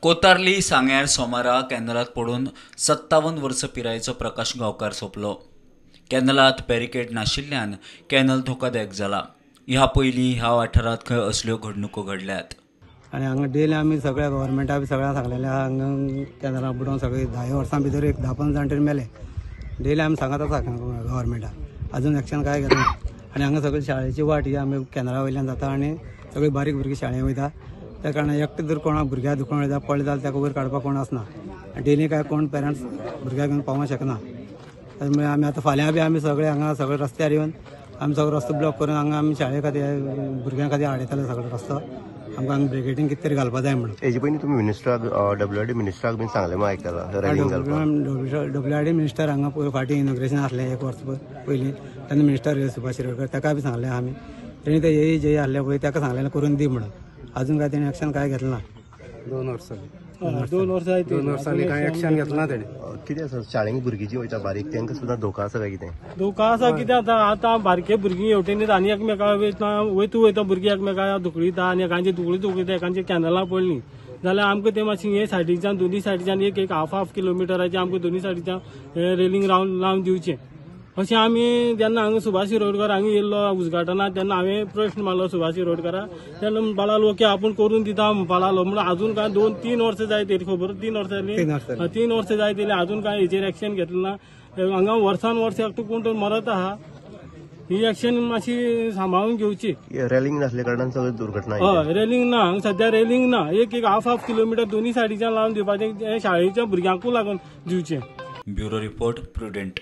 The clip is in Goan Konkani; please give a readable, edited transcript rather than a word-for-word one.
कोतार्ली सांग्यार सोमारा कॅनलांत पडून 57 वर्सां पिरायेचो प्रकाश गांवकार सोंपलो. कॅनलांत बॅरिकेड नाशिल्ल्यान कॅनल धोकादायक जाला. ह्या पयलीं ह्या वाठारांत खंय असल्यो घडणुको घडल्यात. आनी हांगा डेली आमी सगळ्या गव्हर्मेंटा बी सगळ्यांक सांगलेलें आहा, हांगा कॅनलां बुडोवन सगळे 10 वर्सां भितर एक 10-15 जाण तरी मेले. डेली आमी सांगत आसा गव्हर्मेंटाक, अजून एक्शन कांय घेतना. आनी हांगा सगळी शाळेची वाट ही आमी कॅनला वयल्यान जाता आनी सगळीं बारीक भुरगीं शाळेंत वयता. त्या कारणान एकटें जर कोणा भुरग्याक दुखोवन वयता पडलें जाल्यार ताका वयर काडपाक कोण आसना. डेली काय कोण पेरंट्स भुरग्याक घेवन पावोंक शकना. त्यामुळे आमी आतां फाल्यां बी आमी सगळे हांगा सगळे रस्त्यार येवन आमी सगळो रस्तो ब्लॉक करून हांगा आमी शाळे खातीर भुरग्यां खातीर हाडयतले सगळो रस्तो. आमकां हांगा ब्रिगेडींग कितें तरी घालपा जाय म्हणून. हेजे पयलीं तुमी मिनिस्टराक, डब्ल्यू आर डी मिनिस्टराक बीन सांगलें म्हूण आयकलां, रेलिंग घालपाक? डब्ल्यू आर डी मिनिस्टर हांगा पयर फाटीं इनॉग्रेशन आसलें एक वर्स पयलीं, तेन्ना मिनिस्टर सुभाष शिरोडकर ताका बी सांगलें आमी. तेणी ते येई जे आहले पळय ताका सांगलें करून दी म्हणून. अजून काय तेणी एक्शन काय घेतलें ना. 2 वर्सां. 2 वर्सां. 2 वर्सांनी कांय एक्शन घेतलें ना तेणी. कितें आसा, शाळेंत भुरगीं जी वयता बारीक तांकां सुद्दां धोका आसा काय कितें? धोका आसा. कितें आतां आतां बारके भुरगीं हेवटेन आनी एकमेका वयता वयता वयता भुरगीं एकमेका धुकळिता आनी एकांचे धुकळी धुकळिता एकांचे कॅनलां पडलीं जाल्यार आमकां तें मातशें हे सायडीच्यान दोनी सायडीच्यान एक एक हाफ हाफ किलोमिटराचें आमकां दोनी सायडीच्यान हे रेलिंग रावंड लावन दिवचें अशें आमी जेन्ना हांगा सुभाष शिरोडकर हांगा येयल्लो उद्घाटनाक तेन्ना हांवें प्रश्न मारलो सुभाष शिरोडकराक. तेन्ना म्हणपा लागलो ओके आपूण करून दिता म्हणपा लागलो. म्हणून अजून काय 2-3 वर्सां जायत येयली, खबर 3 वर्सां जालीं. 3 वर्सां. 3 वर्सां जायत येयली, अजून काय हेचेर एक्शन घेतलें ना. हांगा वर्सान वर्स एकटो कोण तर मरत आहा. ही एक्शन मातशी सांबाळून घेवची. रेलिंग नासल्या कारणान सगळ्यो दुर्घटना. हय, रेलिंग ना हांगा सद्या, रेलिंग ना. एक एक हाफ हाफ किलोमिटर दोनी सायडीच्यान लावन दिवपाचें, शाळेच्या भुरग्यांकूय लागून दिवचें. Bureau report, Prudent.